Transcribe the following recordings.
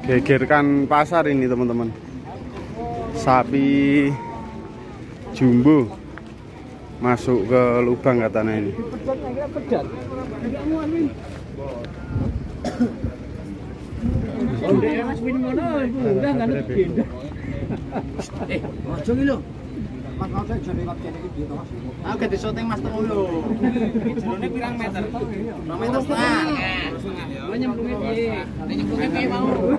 Gegerkan pasar ini teman-teman. Sapi jumbo masuk ke lubang katanya ini. Aku gede syuting Mas Temu lho. Jerone pirang meter? 2,5 meter. Lo nyemplunge piye? Nyemplunge piye mau?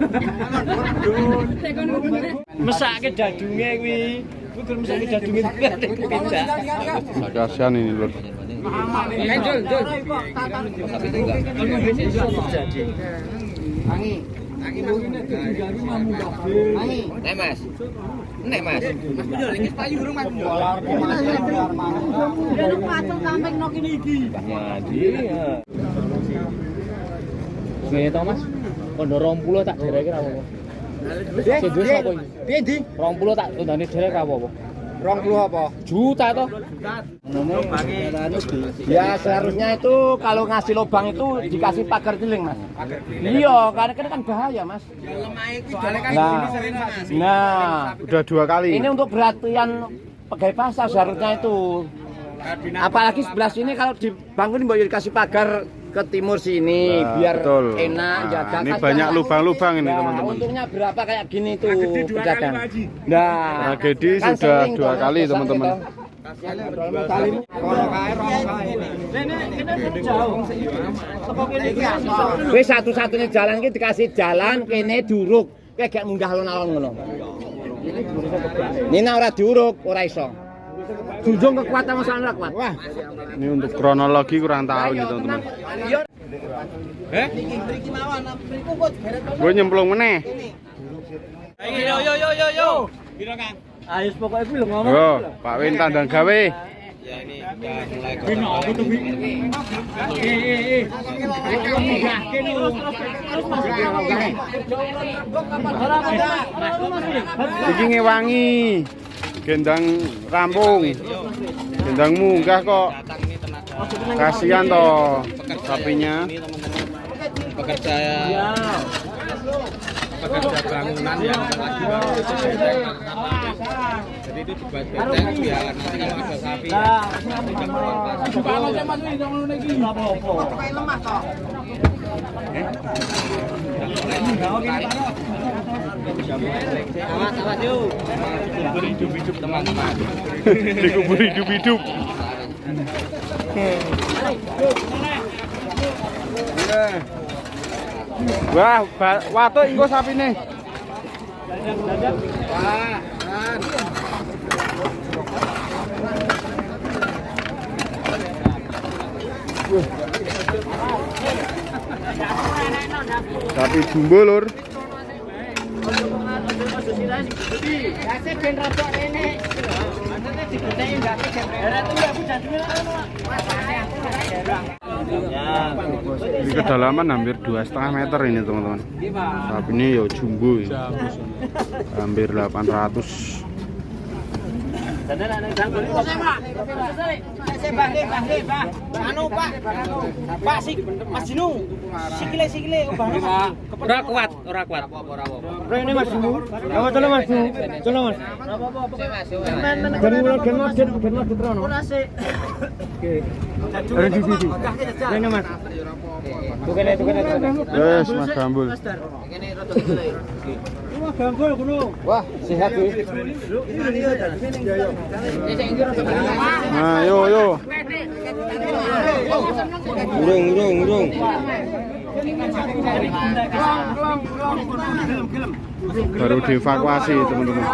Mesake dadunge kuwi. Kuwi gur mesake dadunge beda. Kasihan ini lur. Jul, Jul. Terjadi. Nek Mas. Nek Mas. Mas Puyol iki payu urung Mas Puyol. Ngene to Mas. Kondo 20 tak dereke ra apa-apa. Sing duwe sapa iki? Piye ndi? 20 tak undane derek ra apa-apa. 20 apa? Juta to. Ya seharusnya itu kalau ngasih lubang itu dikasih pagar keliling mas. Iya, karena kan bahaya mas. Nah, nah Udah dua kali. ini untuk perhatian pegawai pasar seharusnya itu. Apalagi sebelah sini kalau dibangun mbok yo dikasih pagar ke timur sini Nah, biar betul. enak Nah, jaga. ini Kasihan, banyak Mas. lubang-lubang ini Nah, teman-teman. Untungnya berapa kayak gini tuh pedagang. Nah, Tragedi kan sudah sering dua toh, kali pesan teman-teman. gitu. Wis satu-satunya jalan iki dikasih jalan kene diuruk. Kowe gak munggah alon-alon ngono. Nina ora diuruk, ora iso. Junjung kekuatan masa ora kuat. Wah. Ini untuk kronologi kurang tahu nih teman-teman. Gue nyemplung meneh. Yo yo yo yo yo. Ayo pokoke kuwi lho ngomong. Yo, Pak Win tandang gawe. Iki ngewangi. Gendang rampung. Gendang munggah kok. Kasihan toh sapinya. Pekerja pekerja bangunan yang lagi bangun itu benteng. Jadi itu dibuat benteng biar nanti kalau ada sapi tidak keluar pasar. Awas, awas yuk. Dikubur hidup-hidup teman-teman. Dikubur hidup-hidup. Wah, watuk engko sapine. Sapi jumbo lur. Ini kedalaman hampir 2,5 meter ini teman-teman. Sapi ini ya jumbo ya. Hampir 800. Anu Pak, Pak sik, Mas Jinu, sikile sikile Ora kuat, ora kuat. Ini Mas Dulu. Ya tolong Mas Dulu. Tolong Mas. Ben mulo ben modit ben modit rono. Oke. Ada di sini. Ini Mas. Tukene tukene tukene. Yes, Mas Gambul. Wah, sehat kuwi. Nah, yo yo. Urung urung urung. Baru dievakuasi teman-teman.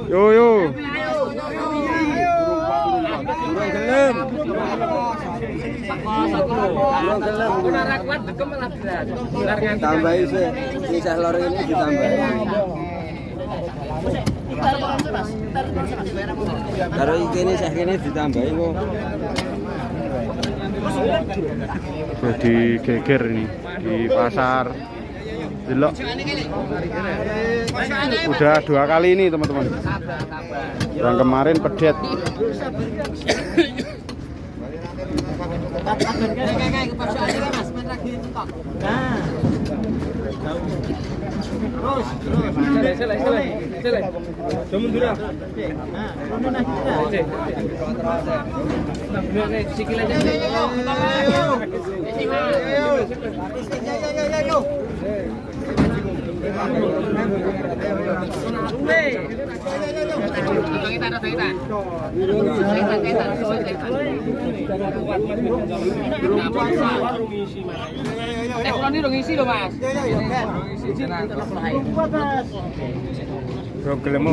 Yo yo. Ora kuat dekem malah berat. Tambahi sih. Sisah lor ini ditambahi. Karo iki kene sah kene ditambahi kok. Sudah digeger ini di pasar Delok. Udah dua kali ini teman-teman. Yang kemarin pedet. Gelem.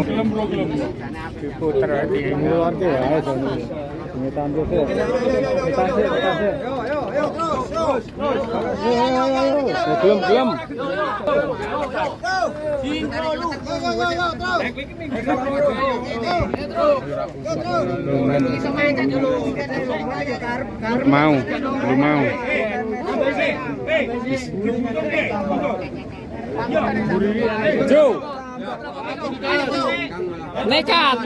Mau, belum mau. Jo. Nekat.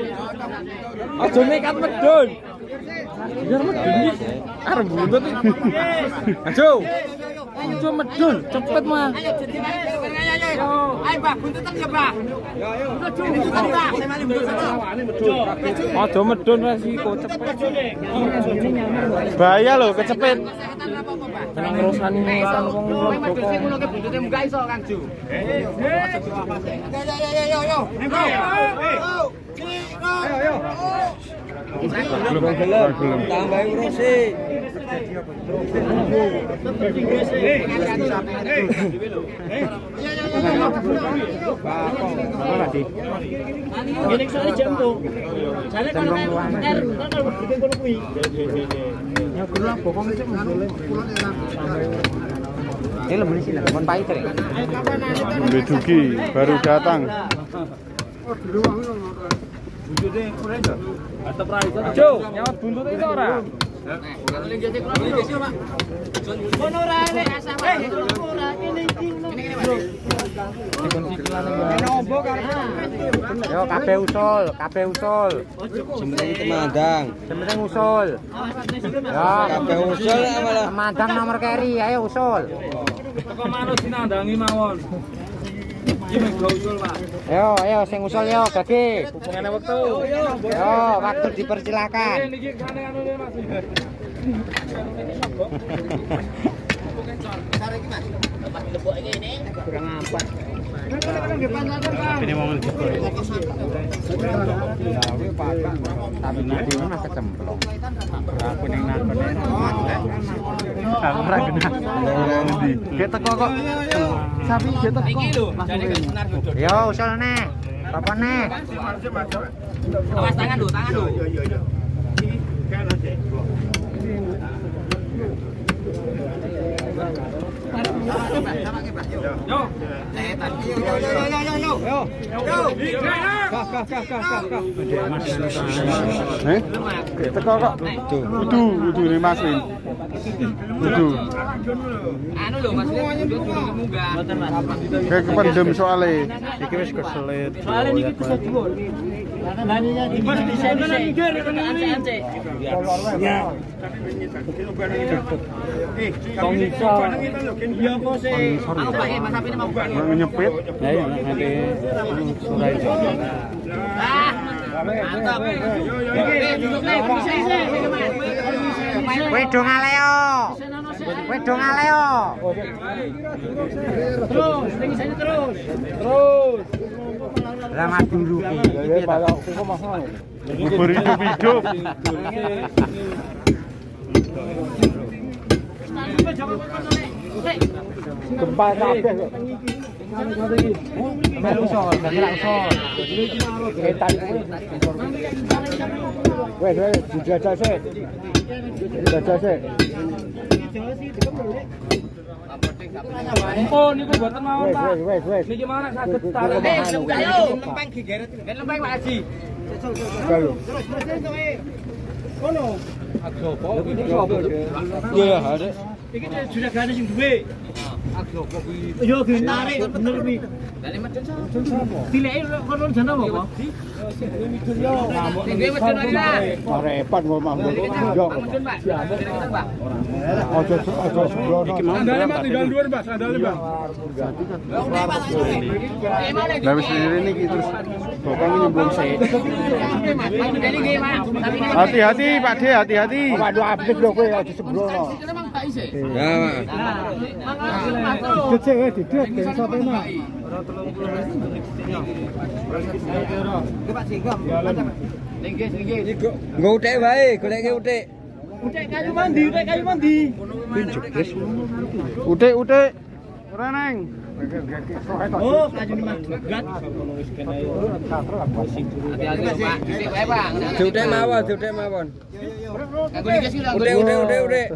Aja nekat medun. Biar medun iki. Arep buntut iki. Ajo. Aja medun, cepet mah. Ayo, Pak, buntutan ya, Pak. Buntutan, Pak. Aja medun resiko cepet. Bahaya loh, kecepet. Tenang ngrasani ngesan wong Kowe ngono ke buntute munggah iso, Kang Ju. Belum. Tambahin uruse. Ngene soalnya jam tuh. Jane kalau R kalau bikin kono kuwi. Mbak Duki baru datang. Jo, nyawat buntute itu ora? Kono ora enek. Ora ngene iki. Yo kabeh usul, kabeh usul. Sementing temandang. Sementing usul. Ya, Kabeh usul malah. Temandang nomor keri, ayo usul. Teko manut dinandangi mawon. Iki mega usul, Pak. Ayo, ayo sing usul yo gage. Hubungane wektu. Yo, waktu dipersilakan. Niki kane anune Mas. Tapi ini mah kecemplung. Aku ning nakone. Aku ora kena. Kayak teko kok. Sapi kayak teko. Yo usul neh. Apa neh? Awas tangan lho, tangan lho. Eh? Kayak teko kok. Kudu, kudu nih Mas Win. Kudu. Anu lho, Mas. Munggah. Kayak kependem soalnya. Iki wis keselit. Soale niki bisa dhuwur. Mas bisa bisa. Ance-ance. Iya apa sih? Aku Pak, Mas Apine mau. Mau nyepit. Ah, mantap. Duduk nih, bisa bisa. Kowe do ngaleo. Kowe do ngaleo. Terus, ning isine terus. Terus. Lah maduru ki. Iki piye to? Bubur hidup-hidup. Gempa kabeh kok. Melu usul, berarti lak usul. Etan kuwi. Wes wes dijajal sik. Dijajal sik. Empun niku mboten mawon, Pak. Wes wes wes. Niki mawon saged tarik. Ayo, lempeng gigeret. Ben lempeng Pak Haji. Iya, ada. Iki juragane sing duwe. Yo ditarik bener kuwi. Dileki kono jan apa kok? Repot kok mah. Ojo ojo sembrono. Iki mau tinggal dhuwur, Mbak, sandale, Mbak. Lah wis rene iki terus bokong nyemplung sik. Hati-hati Pak De, hati-hati. Waduh apik lho kowe aja sembrono. Ya, Pak. Didet sik kowe didet ben iso penak. Nggo utek wae, goleke utek. Utek kayu mandi, utek kayu mandi. Utik utik. Ora neng. Oh, kayu mandi. Diutek mawon, diutek mawon. Utek utek utek utek.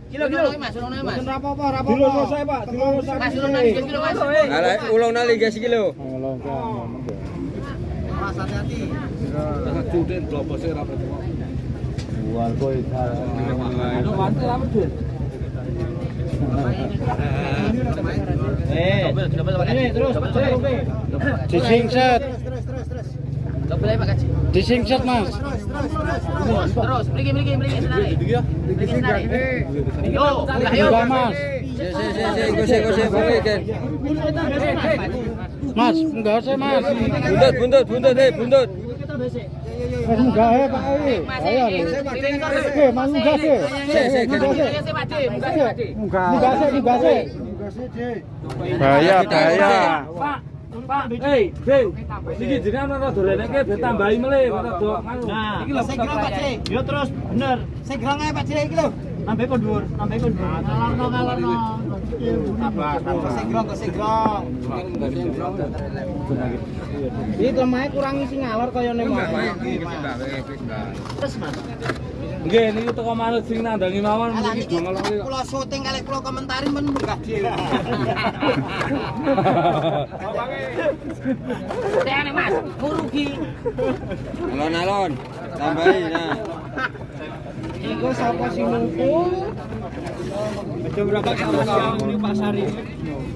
Kilo kilo Mas, ulung Mas. Dilono saya, Pak. Dilono saya. Mas ulung nang kilo Mas. Alah, ulung nang linggis iki lho. Mas hati-hati. Eh, terus Disingset. Dobel Pak Kaji. Disingset, Mas. Terus, terus, mriki mriki mriki senare. Mriki senare. Yo, munggah yo. Munggah, Mas. Sik sik sik sik, go sik go sik pokoke gen. Mas, munggah sik, Mas. Buntut buntut buntut eh buntut. Wis munggah ae, Pak. Ayo. Oke, mas munggah sik. Sik sik gen. Munggah sik Pak De, munggah sik Pak De. Munggah sik, munggah sik. Bahaya, bahaya. Pak, hei, Bing. Niki jenengan ora doleneke ben tambahi melih rada nganu. Iki lho Pak De. Yo terus bener. Sing gerang ae Pak De iki lho. Nambahi kon dhuwur, nambahi kon dhuwur. Ngalarno ngalarno. Sing gerang, sing gerang. Iki lemahe kurang isi ngalor kaya ning Terus Mas. Nggih niku teko manut sing nandangi mawon Alah niki niki do ngelok iki. kula syuting kalih kula komentarin men munggah dhewe. Tekane Mas, ngurugi. Alon-alon. Tambahi nah. Iku sapa sing nuku?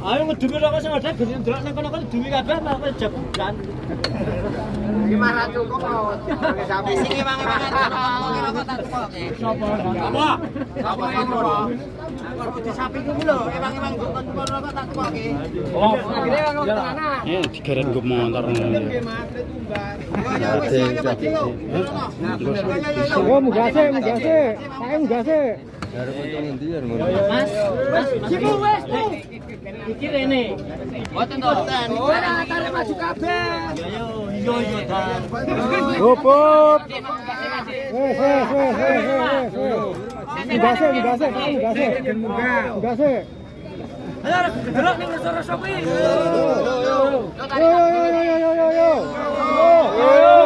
Ayo ngedumi rokok sing ada gede ndelok nang kono kono dumi kabeh malah kowe jabukan. Iki marah cukup mau. Sing ewang-ewangan rokok tak tukoke. Sapa? Apa? Sapa iku? Aku di sapi ku lho, ewang-ewang kon rokok tak tukoke. Oh, Eh, digeret nggo motor ngono. Yo wis yo Pak De yo. Oh, munggah sik, munggah sik. Pak munggah sik. Arep untung endi ya ngono. Mas, mas, siku wis tu. Iki rene. Mboten to. Ora tarik maju kabeh. Yo yo yo ta. Hop hop. Wes wes wes wes wes. Munggah sik, munggah sik, Pak munggah sik. Munggah sik. Ayo delok ning resor-resor kuwi. Yo yo yo yo yo yo yo. Yo yo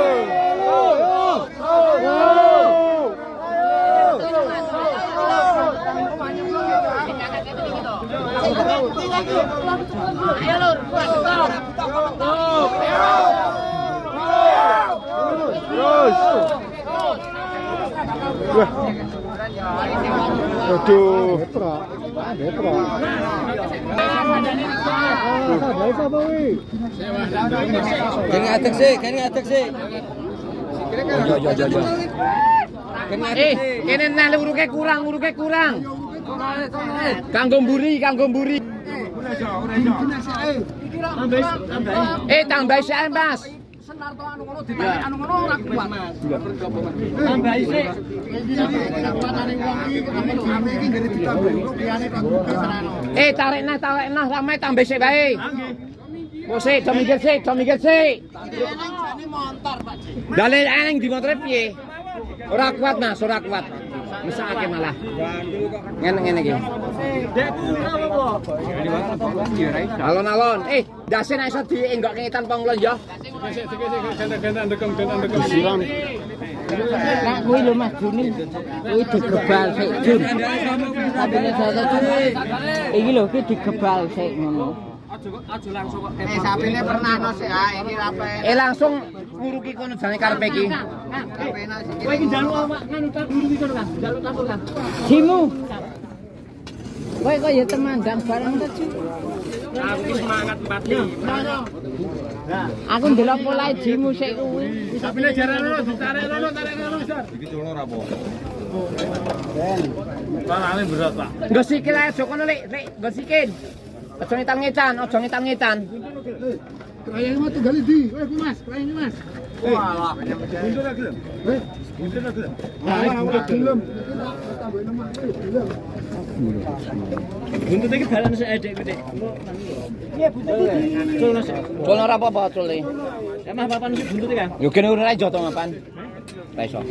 Ayo lur, stop. Terus. Wah. Aduh. Gen ngadeg sik, gen ngadeg sik. Yo yo yo yo. Gen ngadeg sik. Kene nah uruke kurang, uruke kurang. Kanggo mburi, kanggo mburi. Eh, tambahi sik, Mas. Tambahi sik. Eh, tarik nah, ramai tambah sik wae. Kok sik, do minggir sik, do minggir sik. Dale eneng di motore piye? Ora kuat, Mas, ora kuat. Mesake malah. Ngene ngene iki. Alon-alon. Eh, ndase nek iso dienggokke ngetan apa ngulon ya. Disiram. Nak kuwi lho Mas Juni. Kuwi digebal sik, Jun. Sabine jasa Jun. Iki lho iki digebal sik ngono. Eh sapine pernah no sik ah iki rape. Eh langsung nguruki kono jane karepe iki. Kowe iki njaluk awak nganu ta guru iki kono Kang. Njaluk tampur Kang. Simu. Kowe kok ya temandang barang ta, Ju? Aku semangat 45. Aku ndelok pola jimu sik kuwi. Sapine jaran rono, ditarik rono, tarik rono, Sar. Iki culno ora apa. Pak, berat, Pak. Nggo sikil ae aja kono Lek, Lek, nggo sikil. Aja ngetan-ngetan, aja ngetan-ngetan. Kayaknya mah tunggal di. Eh, Mas, kayaknya Mas. Walah. Buntut lagi lho. Eh, buntut lagi lho. Ora gelem. Tambahin lemah, gelem. Buntut iki dalan sik edek gede. Iya, buntut iki. Culno sik. Culno ora apa-apa cule. Emang papan sik buntut iki, Kang? Yo kene ora iso to mapan. Ora iso.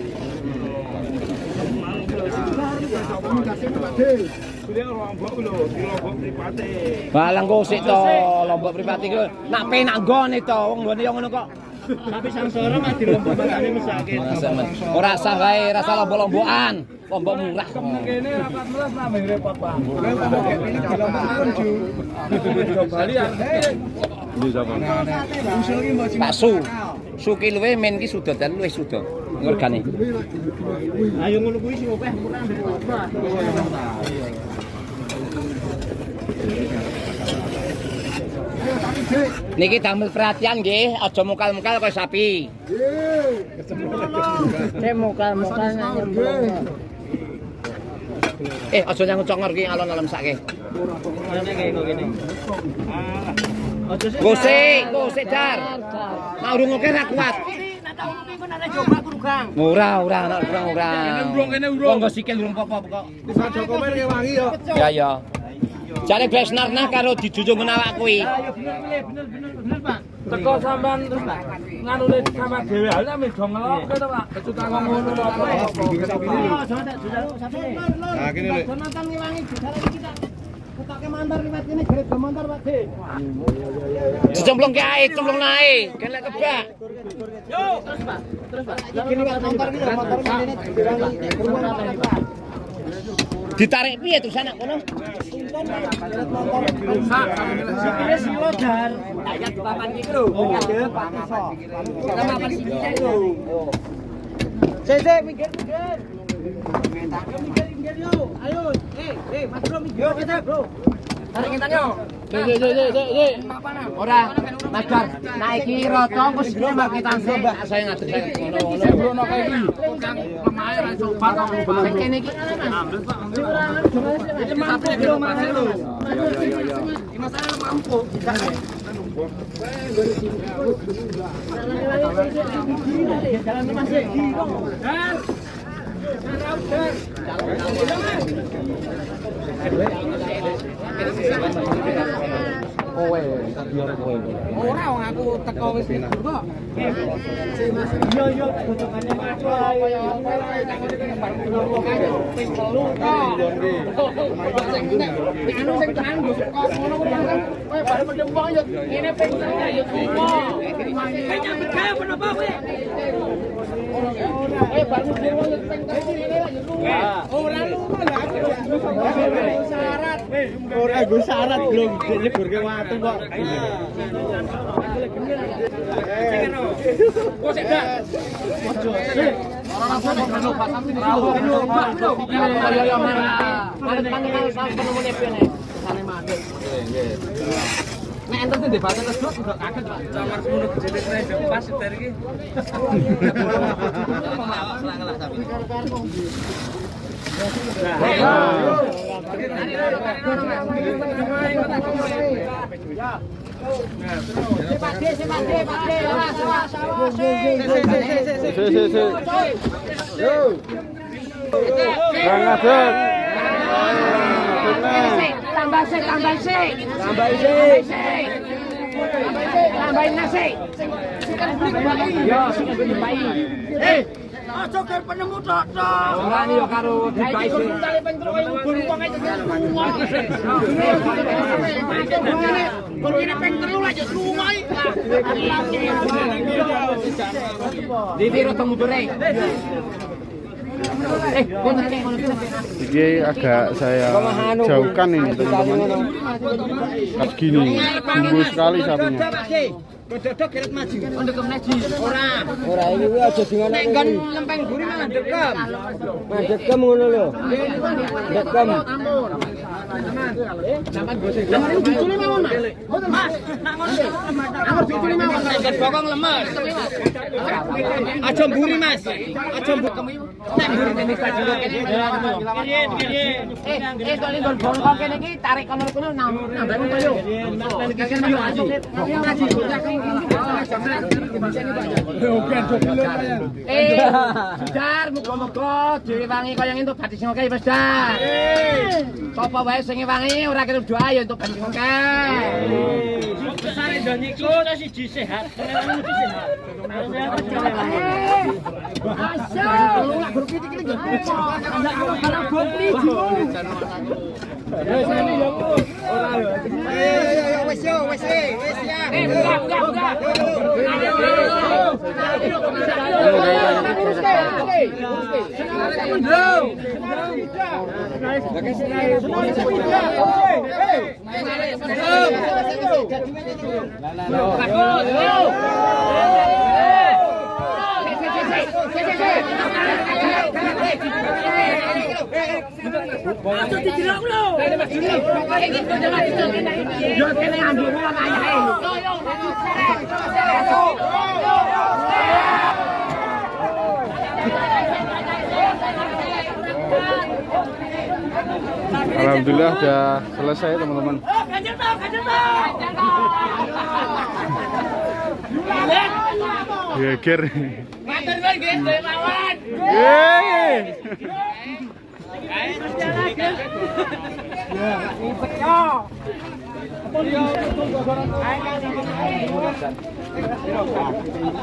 Balang kok sik to, lombok pripati ku nak penak nggone to, wong nggone yo ngono kok. Tapi sangsara mah dilombok makane mesake. Ora sah wae, rasa lombok-lombokan, lombok murah. Kene rapat melas nambah repot, Pak. Pak Su. Su ki luwe men ki sudah dan luwih sudah. Ngergane. Ayo ngono kuwi sing akeh murah mbek Pak. Niki damel perhatian nggih, aja mukal-mukal kaya sapi. Cek mukal-mukal nyemplung. Eh, aja nyang congor ki alon-alon sake. Ngene kene kene. Aja sik. Gosek, gosek dar. Nek urung oke ra kuat. Ora, ora, nek urung ora. Kene urung, kene urung. Wong nggo sikil urung apa-apa kok. Bisa Jokowi ngewangi yo. Ya ya. Jare Besnar nah karo dijunjung awak kuwi. Ayo bener bener bener bener Pak. Teko sampean terus nganune sama dhewe lha nek do ngelokke to Pak. Kecutan ngono lho apa. Nah, kene Lek. Nonton ngewangi jujare iki tak. Ketoke mantar liwat kene jare do montor Pak De. Dicemplung ke ae, cemplung nae. Kene lek kebak. Iki liwat motor iki lho, motor kene diwangi. Ditarik piye terus anak kono? Sikile silo dar. Ya papan iki lho. Ngadep Pak iso. Papan sikile lho. Sik sik minggir minggir. Minggir minggir yo. Ayo, eh Mas Bro minggir kita, Bro. Tarik ngetan yo. Ora, Mas Dar. Nek iki rata engko sikile mak ngetan sik. Saya ngadeg saya ngono-ngono. Brono kae iki. Tukang lemahe ra iso obat kok. Sing kene iki Ora wong aku teko wis libur kok. Iya iya gotongane maju ae. Ping telu kok. Anu sing tenan nggo kok ngono kuwi kan kowe baru mendem wong yo ngene ping telu ya tuwa. Kowe nyambut gawe apa napa kowe? Kowe baru mendem wong yo ping telu ngene lah yo luwe. Ora luwe lho aku syarat. Ora nggo syarat belum nyeburke watu kok. Yo yo manut manut manut penemune piye. Nek enten sing debate terus juga kaget, Pak. Kamar semono gedene kene pas dari iki. Pak De, Pak De, Pak De, awas, awas, awas. Si si si. Bang ngadeg. Tambah sik, tambah sik. Tambah sik. Tambahin nasi. Yo, sing dibai. Eh, aja ger penemu tok tok. Ora ni yo karo dibai sik. Ping telu kaya ubur wong ae lunga. Kene ping telu lah yo lunga iki. Di rada mundure. Ini agak saya jauhkan ini teman-teman. Kayak gini, jumbo sekali sapinya. Dodok geret maju. Ora. Ora iki kuwi aja di ngono. Nek nggon lempeng buri malah dekem. Dekem ngono lho. Dekem. Ampun. Bokong lemes. Aja mburi, Mas. Aja mburi. Nek mburi ning stadion kene. Eh, soalnya nggon bongkok kene iki tarik kono kono nambah kono yo. Eh, Sudar muga-muga direwangi kaya ngene entuk bathi sing akeh Mas Dar. Sapa wae sing ngewangi ora kirim doa ya entuk bathi sing akeh. Besare do niku siji sehat. Eh, buka, buka, buka. Yo kene ambilmu lan ayahe. Alhamdulillah udah selesai teman-teman. Geger. Matur nuwun nggih, sedaya mawon. Yeay.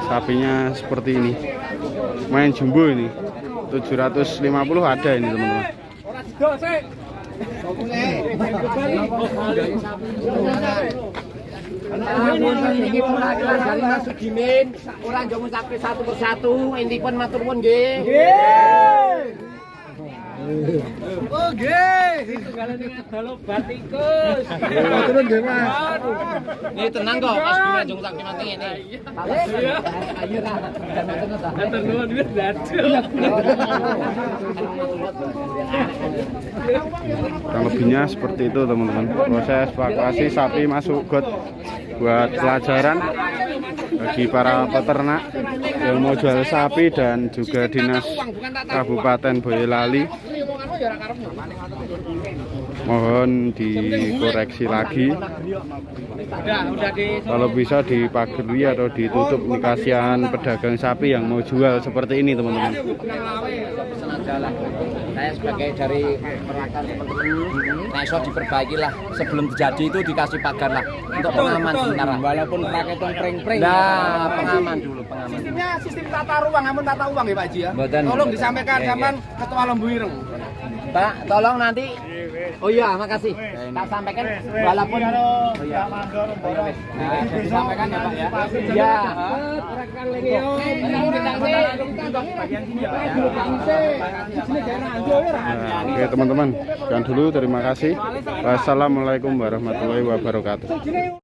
Sapinya seperti ini. Main jumbo ini. 750 ada ini teman-teman. Iki perwakilan dari Mas Sugimin, ora njomo sapi satu persatu, intipun matur nuwun nggih. Ini tenang kok, Mas Sugimin njomo sapi mati ngene. Ayo ra, dan matur nuwun ta. Kurang lebihnya seperti itu teman-teman. Proses evakuasi sapi masuk got buat pelajaran bagi para peternak yang mau jual sapi dan juga dinas Kabupaten Boyolali. Mohon dikoreksi lagi. Kalau bisa dipageri atau ditutup, ini kasihan pedagang sapi yang mau jual seperti ini teman-teman. Saya sebagai dari perwakilan teman-teman, nah iso diperbaiki lah sebelum terjadi itu dikasih pagar lah untuk pengaman sementara. Walaupun rakyat pring-pring. Nah, pengaman dulu, pengaman. Sistemnya sistem tata ruang, amun tata uang ya Pak Ji ya. Mboten. Tolong disampaikan Iya, zaman Ketua Lembu Ireng. Pak, tolong nanti. Oh iya, makasih. Tak sampaikan walaupun oh iya. Disampaikan ya Pak ya. Iya. Nah, oke teman-teman, sekian dulu, terima kasih. Wassalamualaikum warahmatullahi wabarakatuh.